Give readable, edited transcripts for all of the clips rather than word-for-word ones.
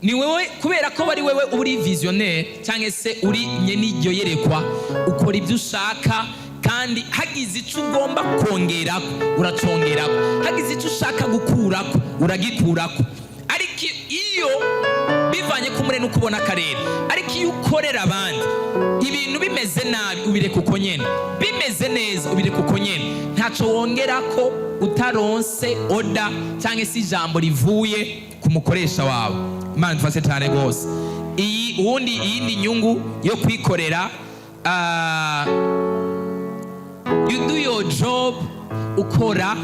Ni wewe, kubera ko bari wewe uri visionnaire cyangwa se uri nyene iryo yerekwa, ukora ibyo ushaka, kandi hagize icyo ugomba kongerako uracongerako, hagize icyo ushaka gukurako uragikurako. Ariko iyo bivanye ku mure n'uko ubona akarere, ariko iyo ukorera abandi, ibintu bimeze nabi ubireka uko nyene, bimeze neza ubireka uko nyene, ntacyo wongerako utaronse order cyangwa se ijambo rivuye ku mukoresha wawe. Imana idufashe cyane rwose. Iyi ubundi iyindi nyungu yo kwikorera, you do your job, ukora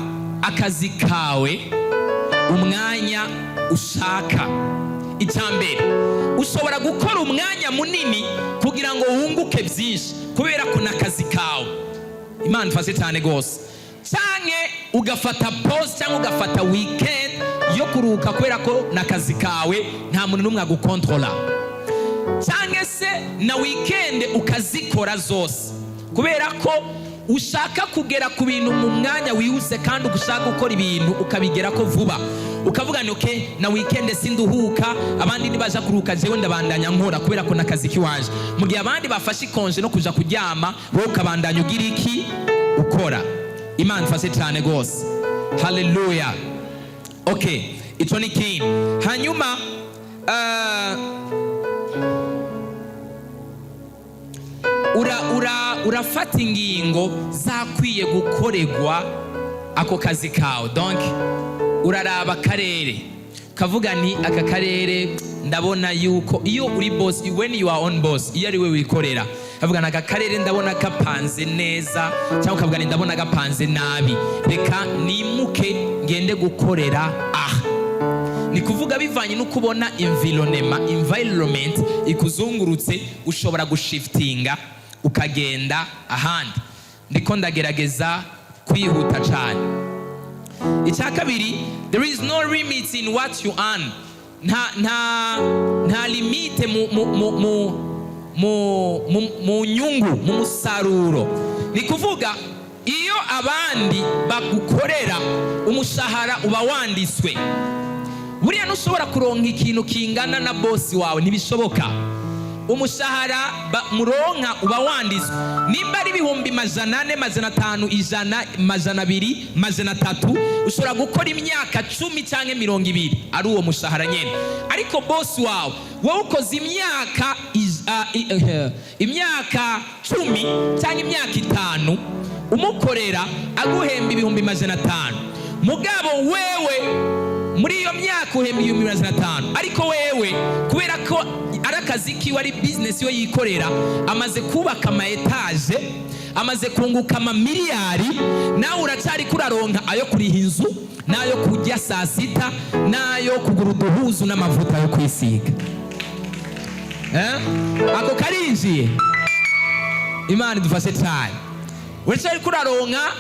akazi kawe umwanya ushaka. Icya mbere, ushobora gukora umwanya munini kugira ngo wunguke byinshi, kubera ko n'akazi kawe. Imana ifashe cyane rwose. Cyangwa ugafata pause cyangwa ugafata weekend yo kuruhuka, kubera ko n'akazi kawe, nta muntu n'umwe agukontrola. Cyangwa se na weekend ukazikora zose, kubera ko ushaka kugera ku bintu mu mwanya wihuse, kandi ushaka gukora ibintu ukabigera ko vuba, ukavuga ni okay, na weekend sinduhuka, abandi nibaja kuruhuka jewe ndabandanya nkora, kubera ko n'akazi kiwanje. Mu gihe abandi bafashe i congé no kuja kuryama, wowe ukabandanya ugira iki? Ukora. Imana ifashe cyane rwose. Haleluya. Okay, ico ni ikindi. Hanyuma urafata ingingo zakwiye gukorerwa ako kazi kawe. Donc uraraba akarere, kavuga ni aka karere ndabona yuko, iyo uri boss, when you are own boss, iyo ari we wikorera, avuga aka karere ndabona gapanze neza, cyangwa ukavuga ni ndabona gapanze nabi, reka nimuke ngende gukorera aha. Ni kuvuga bivanye n'uko ubona environment ikuzungurutse, ushobora gushiftinga ukagenda ahandi. Ndiko ndagerageza kwihuta cyane. Icya kabiri, there is no limit in what you earn. Nta limite mu nyungu, mu musaruro. Ni kuvuga iyo abandi bagukorera, umushahara uba wanditswe. Buriya ntushobora kuronka ikintu kingana na boss wawe, ntibishoboka. Umushahara muronka uba wanditswe. Nimba ari 400,000, 500, 100, 200, 300, ushobora gukora imyaka 10 cyangwa 20 ari uwo mushahara nyine. Ariko boss wawe, wowe ukoze imyaka 10 cyangwa imyaka 5 umukorera, aguhemba 500,000. Mugabo wewe muri iyo myaka uhemba 500,000, ariko wewe kubera ko ari akazi kiwe, ari business we yikorera, amaze kubaka ama étages, amaze kunguka amamiliyari, nawe uracyari kuraronka ayo kuriha inzu n'ayo kurya saa sita n'ayo kugura uduhuzu n'amavuta yo kwisiga. Eh? Ako karinjiye. Imana idufashe cyane. Uracyari kuraronka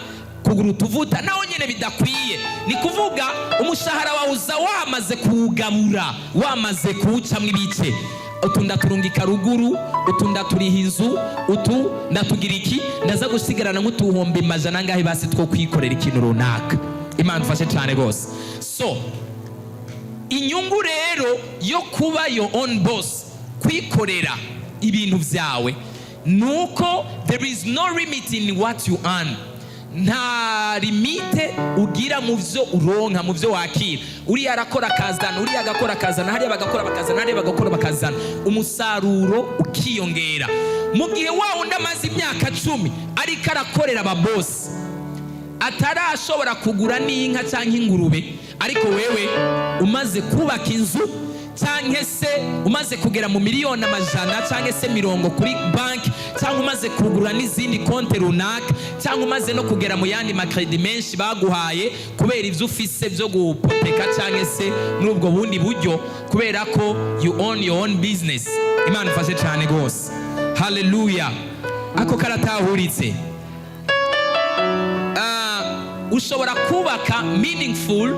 kugura utuvuta naho nyine bidakwiye. Ni kuvuga umushahara wawe uza wamaze kuwugabura, wamaze kuwucamo ibice: utu ndaturungika ruguru, utu ndaturiha inzu, utu ndatugira iki, ndaza gusigarana nk'utuhumbi majana angahe basi two kwikorera ikintu runaka. Imana ifashe cyane rwose. So inyungu rero yo kuba your own boss, kwikorera ibintu byawe, nuko there is no limit in what you earn. Nta limite ugira mu byo uronka, mu byo wakira. Uriya arakora akazana, uriya agakora akazana, hariya bagakora bakazana, hariya bagakora bakazana, umusaruro ukiyongera. Mu gihe wa wundi amaze imyaka 10 ariko arakorera ababosi, atarashobora kugura n'inka cyangwa ingurube, ariko wewe umaze kubaka inzu, cyangwa se umaze kugera mu miliyoni amajana cyangwa se mirongo kuri banki, cyangwa umaze kugura n'izindi konti runaka, cyangwa umaze no kugera mu yandi ma crédits menshi baguhaye kubera ibyo ufise byo gupoteka, cyangwa se muri ubwo bundi buryo, kubera ko you own your own business. Imana ifashe cyane rwose. Haleluya. Ako karatahuritse. Ushobora kubaka meaningful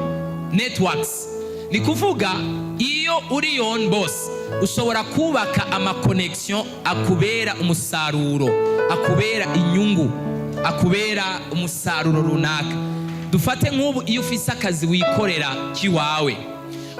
networks. Ni kuvuga iyo uri your own boss, ushobora kubaka ama connexion akubera umusaruro, akubera inyungu, akubera umusaruro runaka. Dufate nk'ubu iyo ufise akazi wikorera kiwawe,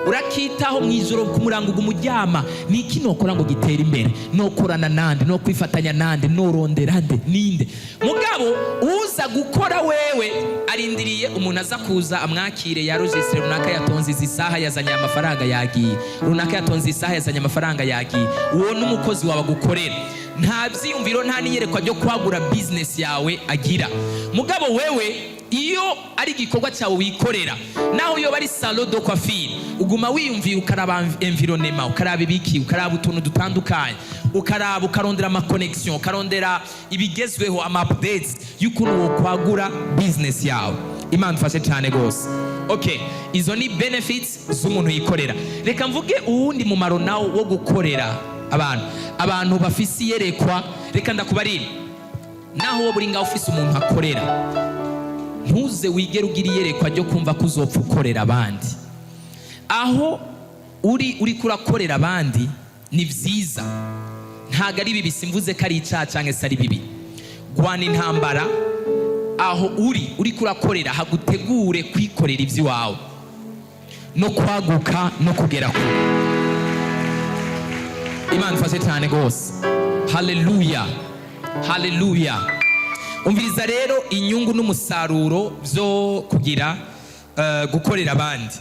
Urakitaho mu ijoro, ku murango umuryama: ni iki nokora ngo gitere imbere? Nokorana nande? No kwifatanya nande? Norondera nde? Ninde? Mugabo uza gukora wewe arindiriye umuntu aza kuza amwakire ya registre. Runaka yatonze izi saha, yazanye amafaranga, yagiye. Runaka yatonze isaha, yazanye amafaranga, yagiye. Uwo n'umukozi wawe agukorera, nta byiyumviro, nta n'iyerekwa ryo kwagura business yawe agira. Mugabo wewe, iyo ari igikorwa cyawe wikorera, naho iyo bari salon de coiffure, uguma wiyumvira, ukaraba environnement, ukaraba ibiki, ukaraba utuntu dutandukanye, ukaraba, ukarondera ama connection, ukarondera ibigezweho, ama updates y'ukuntu wokwagura business yawe. Imana ifashe cyane rwose. Okay, izo ni benefits z'umuntu yikorera. Reka mvuge uwundi mumaro nawo wo gukorera abantu. Abantu bafise iyerekwa, reka ndakubarire: naho wowe uri ngaho ufise umuntu akorera, ntuze wigere ugira iyerekwa ryo kumva ko uzopfa ukorera abandi. Aho uri, uri kurakorera abandi, ni byiza, ntabwo ari bibi. Simvuze ko ari icyaha cyangwa se ari bibi. Gwana intambara aho uri, uri kurakorera, hagutegure kwikorera iby'iwawe no kwaguka no kugera kure. Imana ifashe cyane rwose. Haleluya, haleluya. Umviriza rero inyungu n'umusaruro byo kugira gukorera abandi.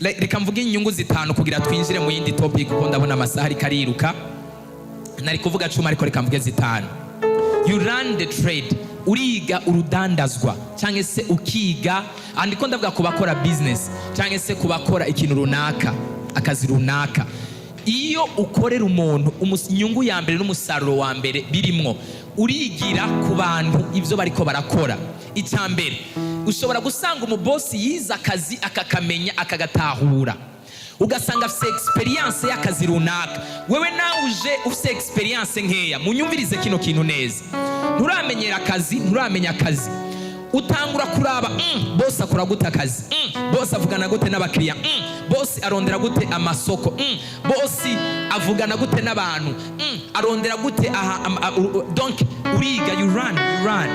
Reka mvuge inyungu zitanu kugira twinjire mu yindi topic, kuko ndabona amasaha ariko ariruka. Nari kuvuga 10, ariko reka mvuge zitanu. You learn the trade, uriga urudandazwa cyangwa se ukiga. Andiko ndavuga ku bakora business cyangwa se ku bakora ikintu runaka, akazi runaka. Iyo ukorera umuntu, inyungu ya mbere n'umusaruro wa mbere birimwo, urigira ku bantu ibyo bariko barakora. Icya mbere, ushobora gusanga umubosi yize akazi, akakamenya, akagatahura, ugasanga afite experience y'akazi runaka. Wewe nawe uje ufite experience nkeya. Munyumvirize kino kintu neza: nturamenyera akazi, nturamenya akazi. Utangura kuraba: boss akora gute akazi? Boss avugana gute n'abakiriya? Boss arondera gute amasoko? Boss avugana gute n'abantu? Arondera gute aha Donc uriga, you learn, you learn,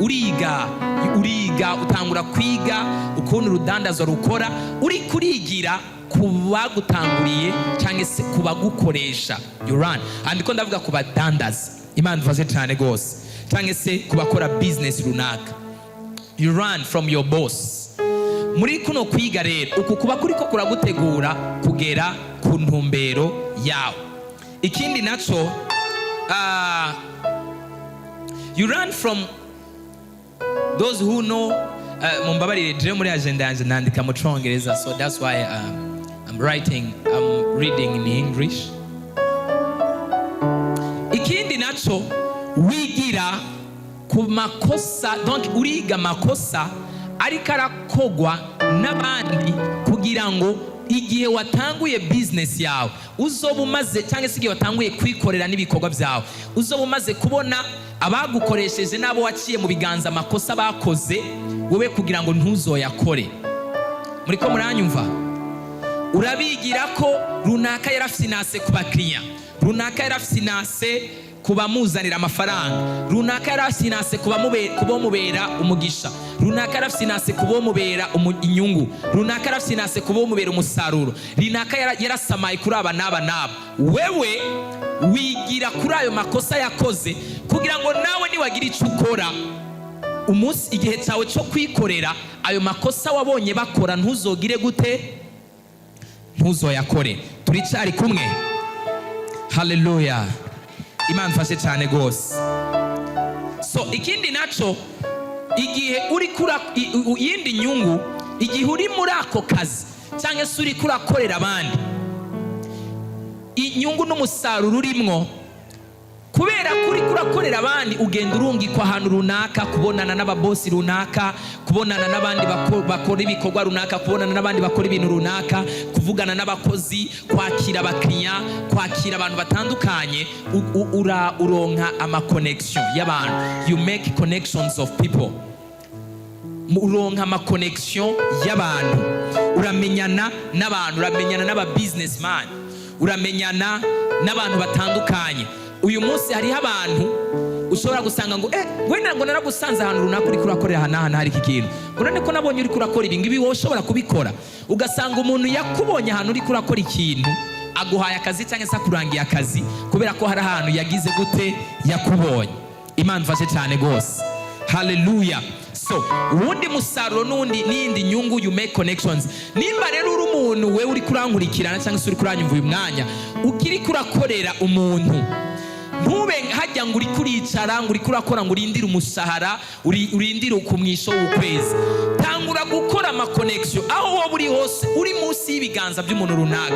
uriga, uriga, utangura kwiga ukuntu urudandazwa rukora. Uri kurigira ku bagutanguriye cyangwa se ku bagukoresha. You learn. Andiko ndavuga ku badandaza, Imana ifashe cyane rwose, cyangwa se ku bakora business runaka. You learn from your boss. Muri kuno kwiga rero, uku kuba kuriko kuragutegura kugera ku ntumbero yawe. Ikindi naco, you learn from those who know. Mumbabarire, jewe muri agenda yanjye nandika mu Congereza, so that's why I'm writing, I'm reading in English. Ikindi naco, wigira ku makosa. Donc uriga amakosa ariko arakogwa n'abandi, kugira ngo igihe watanguye business yawe uzoba umaze, cyangwa se igihe watanguye kwikorera n'ibikorwa byawe, uzoba umaze kubona abagukoresheje n'abo waciye mu biganza, amakosa bakoze, wowe kugira ngo ntuzoyakore. Muri ko muranyumva? Urabigira ko runaka yarafinase ku bakiriya, runaka yarafinase ku bamuzanira amafaranga, runaka yarafinase ku bamubera umugisha, runaka yarafinase ku bamubera inyungu, runaka yarafinase ku bamubera umusaruro, runaka yarasamaye kuri aba n'aba n'aba. Wewe wigira kuri ayo makosa yakoze, kugira ngo nawe niwagira icyo ukora umunsi, igihe cyawe cyo kwikorera, ayo makosa wabonye bakora ntuzogire gute? Ntuzoyakore. Turicyari kumwe? Haleluya, Imana ifashe cyane rwose. So ikindi naco, igihe uri kura iyindi nyungu, igihe uri muri ako kazi cyangwa se uri kurakorera abandi, inyungu n'umusaruro urimwo, kubera ko uri kurakorera abandi, ugenda urungikwa ahantu runaka, kubonana n'ababosi runaka, kubonana n'abandi bakora ibikorwa runaka, kubonana n'abandi bakora ibintu runaka, kuvugana n'abakozi, kwakira abakiriya, kwakira abantu batandukanye. Uronka ama connection y'abantu. You make connections of people. Uronka ama connection y'abantu, uramenyana n'abantu, uramenyana n'aba businessman, uramenyana n'abantu batandukanye. Uyu munsi hariho abantu Ushobora gusanga ngo wenda ngo naragusanze ahantu runaka uriko urakorera aha n'aha n'aha iki kintu, ngo none ko nabonye uriko urakora ibi ngibi, wowe ushobora kubikora? Ugasanga umuntu yakubonye ahantu uriko urakora ikintu, aguhaye akazi cyangwa se akurangiye akazi kubera ko hari ahantu yagize gute? Yakubonye. Imana ifashe cyane rwose. Haleluya. So uwundi musaruro n'undi n'iyindi nyungu, you make connections. Nimba rero uri umuntu, wewe uri kurankurikirana cyangwa se uri kuranyumva uyu mwanya, ukiri kurakorera umuntu, ntube hajya ngo uri kuricara, ngo uri kurakora, ngo urindire umushahara, urindire ku mwisho w'ukwezi. Tangura gukora ama connection aho wowe uri hose, uri munsi y'ibiganza by'umuntu runaka.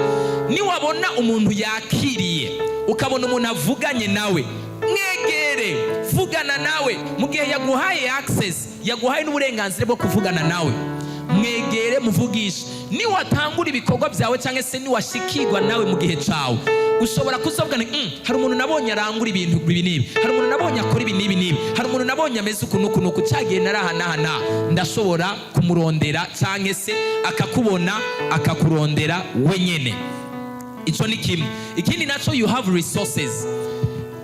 Niwabona umuntu yakiriye, ukabona umuntu avuganye nawe, mwegere, vugana nawe. Mu gihe yaguhaye access, yaguhaye n'uburenganzira bwo kuvugana nawe, mwegere, muvugishe. Niwatangura ibikorwa byawe cyangwa se niwashikirwa nawe mu gihe cyawe, ushobora kuzavugana: hari umuntu nabonye arangura ibintu ibi n'ibi, hari umuntu nabonye akora ibi n'ibi n'ibi, hari umuntu nabonye ameze uku n'uku n'uku, cyagihe nari aha n'aha n'aha, ndashobora kumurondera", cyangwa se akakubona akakurondera wenyene. Icyo ni kimwe. Ikindi nacyo, you have resources.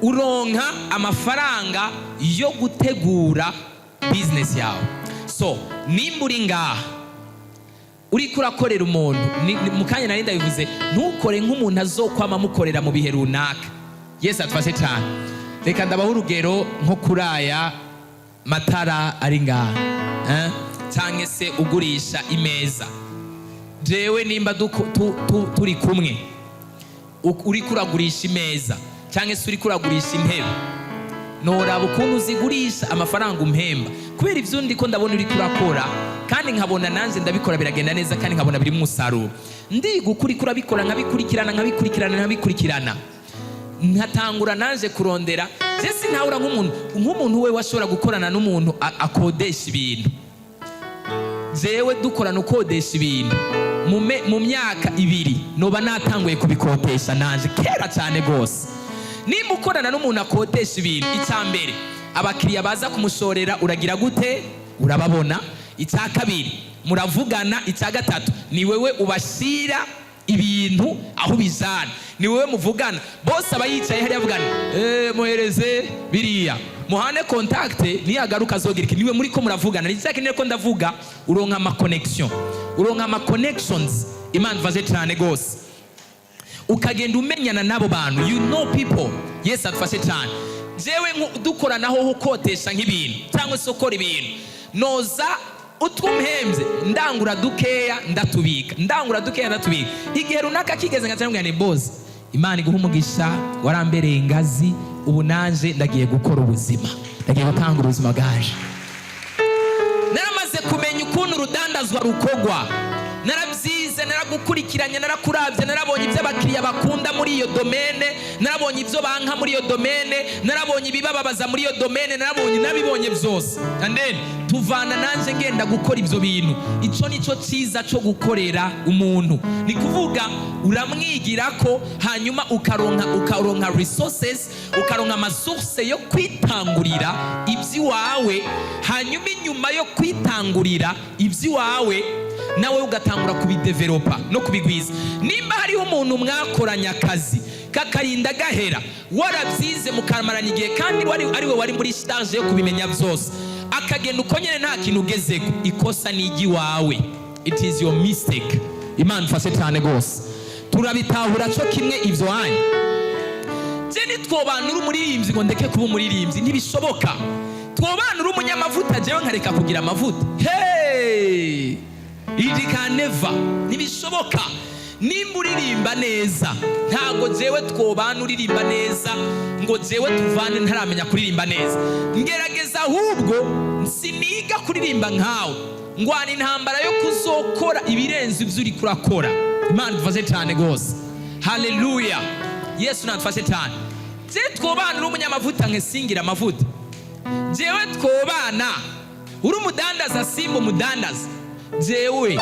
Uronka amafaranga yo gutegura business yawe. So nimba uri ngaha uriko urakorera umuntu, mu kanya nari ndabivuze, ntukore nk'umuntu azokwama amukorera mu bihe runaka. Yesu atufashe cyane. Reka ndabaho urugero nko kuri aya matara ari ngaha, eh? Cyangwa se ugurisha imeza. Jewe nimba turi kumwe, uriko uragurisha imeza cyangwa se uriko uragurisha intebe, noraba ukuntu uzigurisha, amafaranga umpemba, kubera ibyo ndiko ndabona uriko urakora, kandi nkabona nanjye ndabikora biragenda neza, kandi nkabona birimo umusaruro. Ndiga uko uriko urabikora, nkabikurikirana, nkabikurikirana, nkabikurikirana, nkatangura nanje kurondera. Je sinahura nk'umuntu we washobora gukorana n'umuntu akodesha ibintu. Jewe dukorana ukodesha ibintu, mu myaka 2 noba natanguye kubikodesha nanje kera cyane rwose. Nimba ukorana n'umuntu akodesha ibintu, icya mbere, abakiriya baza kumushorera uragira gute? Urababona. Icya kabiri, muravugana. Icya gatatu, ni wewe ubashyira ibintu aho ubijana, ni wewe muvugana. Bose aba yicaye hariya avugana, muhereze biriya, muhane contact, niyagaruka azogira iki. Niwe muri ko muravugana. Ni cya kintu ko ndavuga, uronka ama connection, uronka ama connections. Imana ivaze cyane rwose. Ukagenda umenyana n'abo bantu, you know people. Yesu adufashe cyane. Jewe dukoranaho ukotesha nk'ibintu cyangwa se ukora ibintu, noza utwumuhembye, ndangura dukeya ndatubika, ndangura dukeya ndatubika. Igihe runaka kigeze, nkaca ndamubwira nti: "Boss, Imana iguha umugisha, warambereye ingazi. Ubu nanje ndagiye gukora ubuzima, ndagiye gutanga ubuzima bwaje. Naramaze kumenya ukuntu urudandazwa rukogwa, narabyize, naragukurikiranye, narakurabye, narabonye ibyo abakiriya bakunda muri iyo domaine, narabonye ibyo banka muri iyo domaine, narabonye ibibababaza muri iyo domaine, narabonye, nabibonye byose, and then tuvana nanjye ngenda gukora ibyo bintu." Icyo ni cyo cyiza cyo gukorera umuntu. Ni kuvuga uramwigira ko, hanyuma ukaronka resources, ukaronka ama source yo kwitangurira iby'iwawe. Hanyuma inyuma yo kwitangurira iby'iwawe, nawe ugatangura kubidevelopa no kubigwiza. Nimba hariho umuntu mwakoranye akazi kakarinda gahera, warabyize, mukamarana igihe, kandi wari ari we wari muri stage yo kubimenya byose, akagenda uko nyine nta kintu ugezeko, ikosa ni iry'iwawe. It is your mistake. Imana ifashe cyane rwose. Turabitahura cyo kimwe ibyo wanyu? Je nitwobana uri umuririmbyi ngo ndeke kuba umuririmbyi, ntibishoboka. Twobana uri umunyamavuta, jewe nkareka kugira amavuta? Hey! It can never, ntibishoboka. Nimba uririmba neza, ntabwo jewe twobana uririmba neza ngo jewe tuvane ntaramenya kuririmba neza. Ngerageza ahubwo, siniga kuririmba nkawe, ngwana intambara yo kuzokora ibirenze ibyo uri kurakora. Imana idufashe cyane rwose. Haleluya. Yesu nadufashe cyane. Je twobana uri umunyamavuta nkesingira amavuta? Jewe twobana uri umudandaza, simba umudandaza? Jewe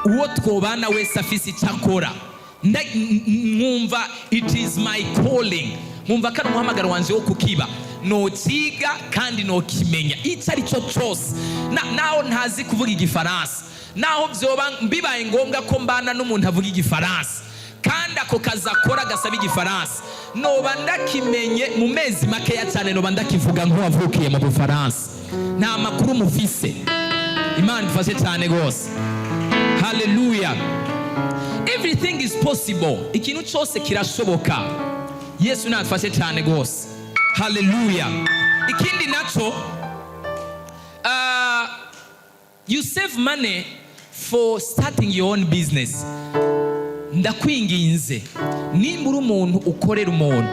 uwo twobana wese afise icyo akora, nkumva it is my calling, nkumva ko ari umuhamagaro wanje wo kukiba, nokiga kandi nokimenya icyo ari cyo cyose. Naho ntazi kuvuga Igifaransa, naho byoba bibaye ngombwa ko mbana n'umuntu avuga Igifaransa, kandi ako kazi akora gasaba Igifaransa. Noba ndakimenye mu mezi makeya cyane, noba ndakivuga nk'uwavukiye mu Bufaransa. Nta makuru mufise. Imana ifashe cyane rwose. Haleluya! Everything is possible, ikintu cyose kirashoboka. Yesu natufashe cyane rwose. Haleluya! Ikindi naco, you save money for starting your own business. Ndakwinginze, nimba uri umuntu ukorera umuntu,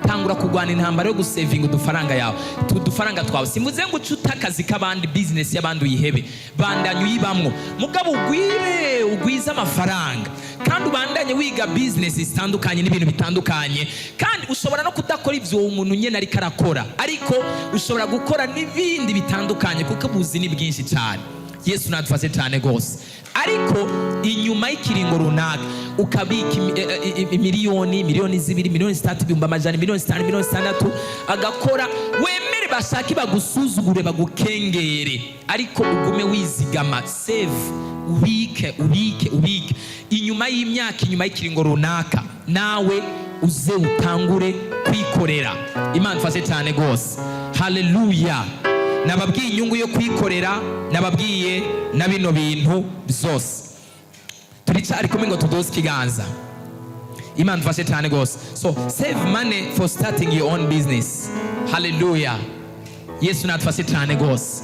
tangura kurwana intambara yo gusevinga udufaranga yawe, udufaranga twawe. Simvuze ngo uce uta akazi k'abandi, business y'abandi uyihebe. Bandanye uyibamwo, mugabo ugwire, ugwize amafaranga, kandi ubandanye wiga business zitandukanye n'ibintu bitandukanye. Kandi ushobora no kudakora ibyo uwo muntu nyine ariko arakora, ariko ushobora gukora n'ibindi bitandukanye, kuko ubuzi ni bwinshi cyane. Yesu nadufashe cyane rwose. Ariko inyuma y'ikiringo runaka ukabika miliyoni, 2 miliyoni, 3 miliyoni, 100 000, 5 miliyoni, 6 miliyoni, agakora. Wemere bashake bagusuzugure, bagukengere, ariko ugume wizigama. Save, ubike, ubike, ubike. Inyuma y'imyaka, inyuma y'ikiringo runaka, nawe uze utangure kwikorera. Imana ifashe cyane rwose. Haleluya! Nababwiye inyungu yo kwikorera, nababwiye na bino bintu byose. Turicyari kumwe ngo tuduze ikiganza. Imana ifashe cyane rwose. So save money for starting your own business. Haleluya! Yesu nadufashe cyane rwose.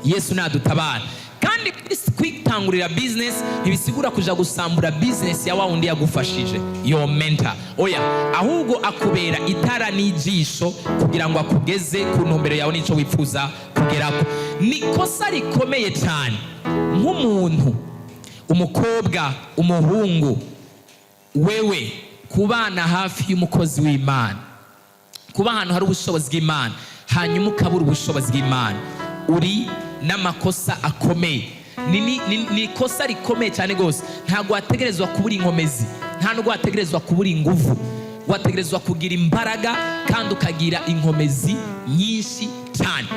Yesu nadutabara. Kandi kwitangurira business ntibisigura kuja gusambura business ya wa wundi yagufashije, your mentor. Oya, ahubwo akubera itara n'ijisho kugira ngo akugeze ku ntumbero yawe n'icyo wifuza kugerako. Ni ikosa rikomeye cyane nk'umuntu, umukobwa, umuhungu, wewe kubana hafi y'umukozi w'Imana, kuba ahantu hari ubushobozi bw'Imana, hanyuma ukabura ubushobozi bw'Imana. Uri n'amakosa akomeye. Ni ikosa rikomeye cyane rwose. Ntabwo wategerezwa kubura inkomezi, nta nubwo wategerezwa kubura inguvu. Wategerezwa kugira imbaraga kandi ukagira inkomezi nyinshi cyane.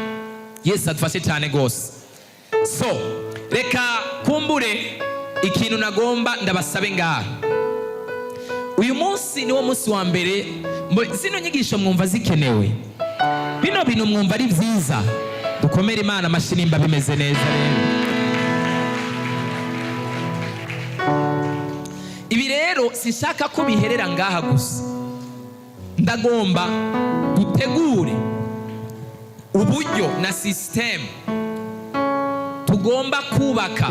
Yesu adufashe cyane rwose. So reka kumbure ikintu nagomba ndabasabe ngaha. Uyu munsi niwo munsi wa mbere. Zino nyigisho mwumva zikenewe? Bino bintu mwumva ari byiza? Dukomere Imana amashyi nimba bimeze neza. Rero ibi rero sinshaka ko biherera ngaha gusa. Ndagomba dutegure uburyo na système tugomba kubaka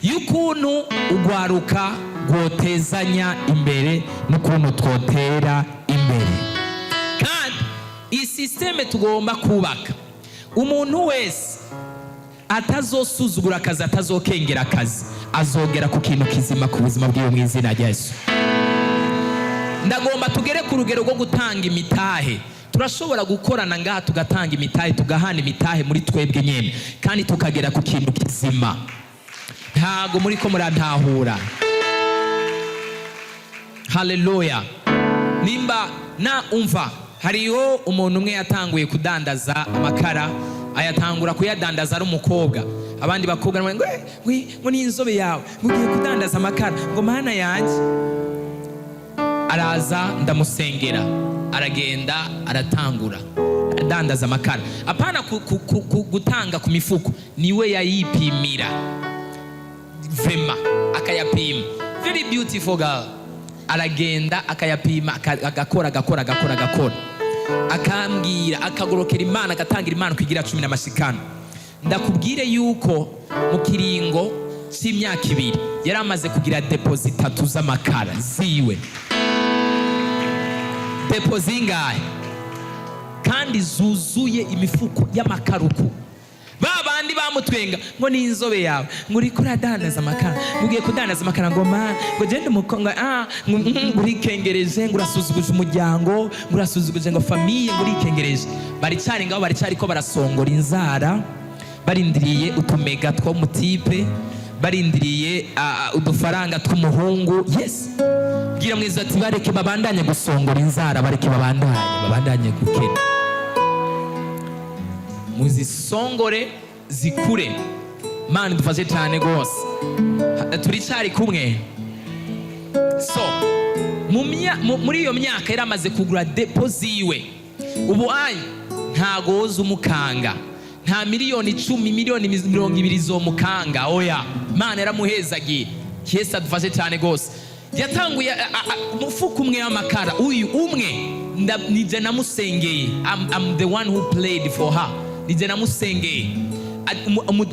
y'ukuntu ugwaruka rwotezanya imbere n'ukuntu twotera imbere. Kandi iyi système tugomba kubaka, umuntu wese atazosuzugura akazi, atazokengera akazi, azogera ku kintu kizima ku buzima bwiwe mu izina rya Yesu. Ndagomba tugere ku rugero rwo gutanga imitahe. Turashobora gukorana ngaha, tugatanga imitahe, tugahana imitahe muri twebwe nyine, kandi tukagera ku kintu kizima. Ntago muri ko murantahura. Haleluya! Nimba na umva, hariho umuntu umwe yatanguye kudandaza amakara, ayatangura kuyadandaza ari umukobwa. Abandi bakobwa ngo: "Eh, ngo ni inzobe yawe, ngo ugiye kudandaza amakara, ngo Mana yanjye." Araza, ndamusengera, aragenda, aratangura adandaza amakara. Apana gutanga ku mifuko, niwe yayipimira vema, akayapima. Very beautiful girl. Aragenda akayapima, agakora, agakora, agakora, agakora, akambwira, akagorokera Imana, agatangira Imana kugira 10 n'amashikano. Ndakubwire yuko mu kiringo cy'imyaka 2 yari amaze kugira dépôts zitatu z'amakara ziwe. Dépôts zingahe? Kandi zuzuye imifuko y'amakaruku. Ba bandi bamutwenga ngo ni inzobe yawe, ngo uriko uradandaza amakara, ngo ugiye kudandaza amakara, ngo ma ngo gende umukonga, ngo ngo urikengereje, ngo urasuzuguje umuryango, ngo urasuzuguje, ngo famille, ngo urikengereje. Baricari ngaho, baricariko barasongora inzara, barindiriye utumega two mutipe, barindiriye udufaranga tw'umuhungu. Yes, bwira mwiza ati: "Bareke babandanye gusongora inzara, bareke babandanye gukena, muzisongore zikure." Mana dufashe cyane rwose. Turicari kumwe. So mu Muri iyo myaka yari amaze kugura dépôt ziwe. Ubu ayi ntago woza umukanga, nta miliyoni 10, miliyoni 20 zomukanga, oya. Imana yaramuhezagiye. Yesu adufashe cyane rwose. Yatanguye umufuko umwe w'amakara. Uyu umwe nije namusengeye. I'm the one who played for her. Nije namusengeye.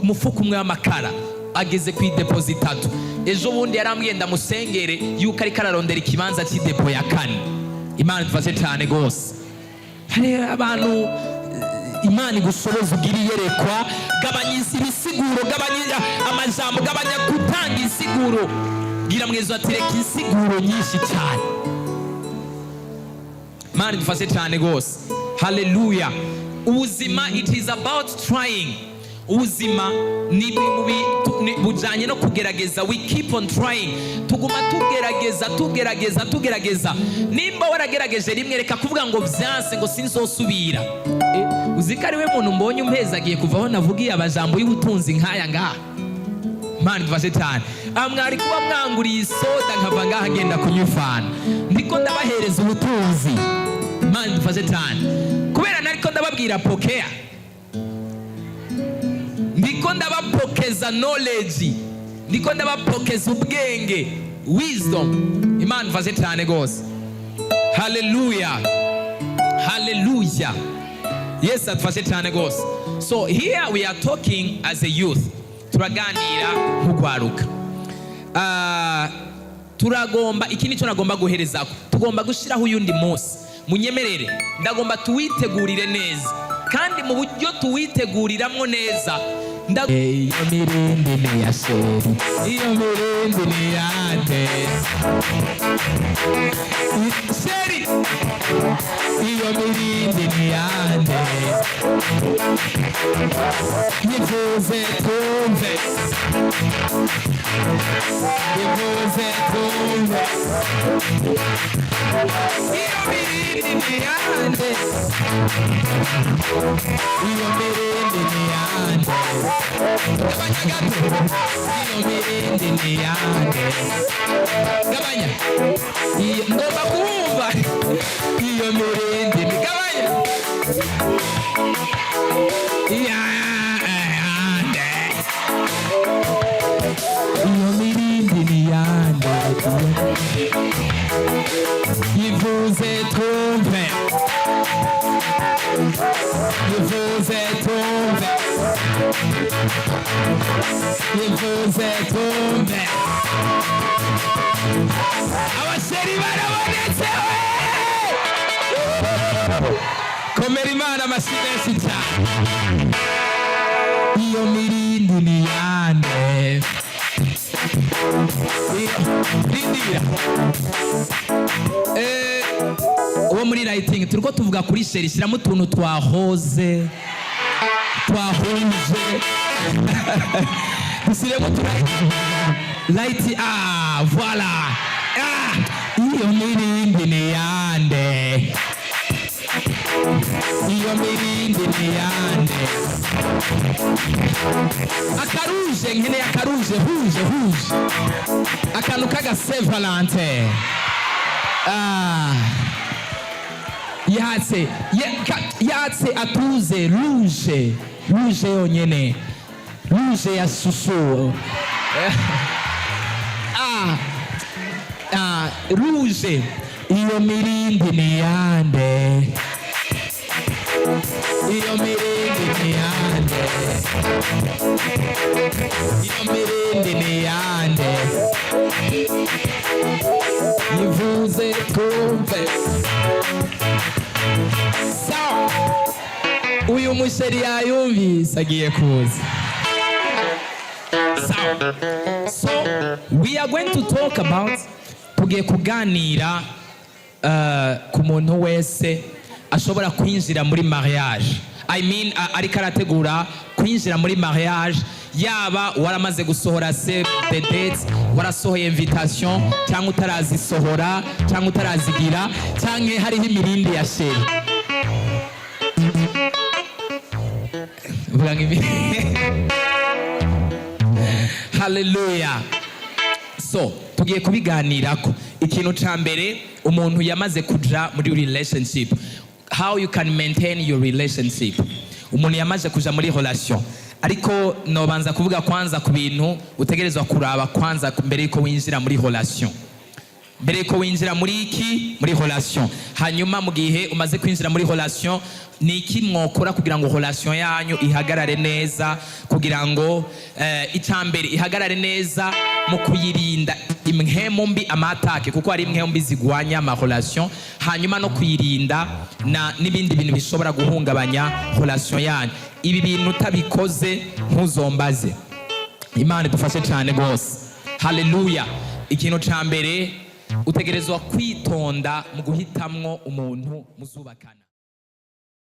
Umufuko umwe w'amakara ageze ku i dépôt zitatu. Ejo bundi yarambwiye ndamusengere yuko ariko ararondera ikibanza cy'i dépôt ya kane. Imana idufashe cyane rwose. Hari abantu Imana igushoboza ugira iyerekwa. Gabanya ibisiguro, gabanya amajambo, gabanya gutanga insiguro. Bwira mwezo ati: "Reka insiguro nyinshi cyane." Imana idufashe cyane rwose. Haleluya. Ubuzima, it is about trying. Ubuzima ni bujanye no kugerageza. We keep on trying, tuguma tugerageza, tugerageza, tugerageza. Nimba waragerageje rimwe, reka kuvuga ngo byanse, ngo sinzosubira. Uzi ko ari we muntu mbonye umpezagiye kuva aho navugiye amajambo y'ubutunzi nk'aya ngaha? Imana idufashe cyane. Aha mwari kuba mwanguriye isoda, nkava ngaha ngenda kunywa ifana. Ndiko ndabahereza ubutunzi. Imana idufashe cyane, kubera nariko ndababwira pokea, ndiko ndabapokeza knowledge, ndiko ndabapokeza ubwenge, wisdom. Imana idufashe cyane rwose. Haleluya, haleluya. Yesu adufashe cyane rwose. So here we are talking as a youth, turaganira nk'urwaruka. Turagomba, iki nicyo nagomba guherezako, tugomba gushyiraho uyundi munsi. Munyemerere, ndagomba tuwitegurire neza, kandi mu buryo tuwiteguriramwo neza iyo mirindi ni ya chéri, iyo mirindi ni yande chéri, iyo mirindi ni yande, yivuze twumve, yivuze twumve, iyo mirindi ni yande, iyo mirindi ni yande. Gabanya gato. Iyo mirindi ni yande? Gabanya. Iyo ngomba kumva iyo mirindi ni, gabanya, yande. Iyo mirindi ni yande? Yivuze twumve, yivuze twumve, yivuze twumve. Aba chéri barabonetse we! Komera Imana amashyi menshi cyane. Iyo mirindi ni yande? Rindira. Uwo muri lighting, turiko tuvuga kuri chéri, shyiramo utuntu twa rose, twahuje, dushyiremo utu light. Ah, voilà. Ah, iyo mirindi ni yande? Iyo mirindi ni yande? Aka rouge, nkeneye aka rouge, rouge, rouge, akantu k'aga Saint Valentin. Ah, yatse yatse atuze. Rouge, rouge yonyene, rouge ya susu. Ah, ah, rouge. Iyo mirindi ni yande? Iyo mirindi ni yande? Iyo mirindi ni yande? Yivuze twumve. Sawa, uyu mu chéri yayumvise, agiye kuza. Sawa, so we are going to talk about, tugiye kuganira ku muntu wese ashobora kwinjira muri mariage, I mean, ariko arategura kwinjira muri mariage, yaba waramaze gusohora save the date, warasohoye invitation, cyangwa utarazisohora, cyangwa utarazigira, cyangwa hariho imirindi ya chéri. Vuga ngo haleluya. So So tugiye kubiganirako. Ikintu ca mbere, umuntu yamaze kuja muri relationship, how you can maintain your relationship. Umuntu yamaze kuja muri relation, ariko nobanza kuvuga kwanza ku bintu utegerezwa kuraba kwanza mbere yuko winjira muri relation, mbere yuko winjira muri iki, muri relation. Hanyuma mu gihe umaze kwinjira muri relation, ni iki mwokora kugira ngo relation yanyu ihagarare neza, kugira ngo icya mbere ihagarare neza mu kuyirinda impwemu mbi, ama attaques, kuko hari impwemu mbi zigwanya ama relation, hanyuma no kuyirinda na n'ibindi bintu bishobora guhungabanya relation yanyu. Ibi bintu utabikoze, ntuzombaze. Imana idufashe cyane rwose. Haleluya. Ikintu ca mbere, utegerezwa kwitonda mu guhitamwo umuntu muzubakana.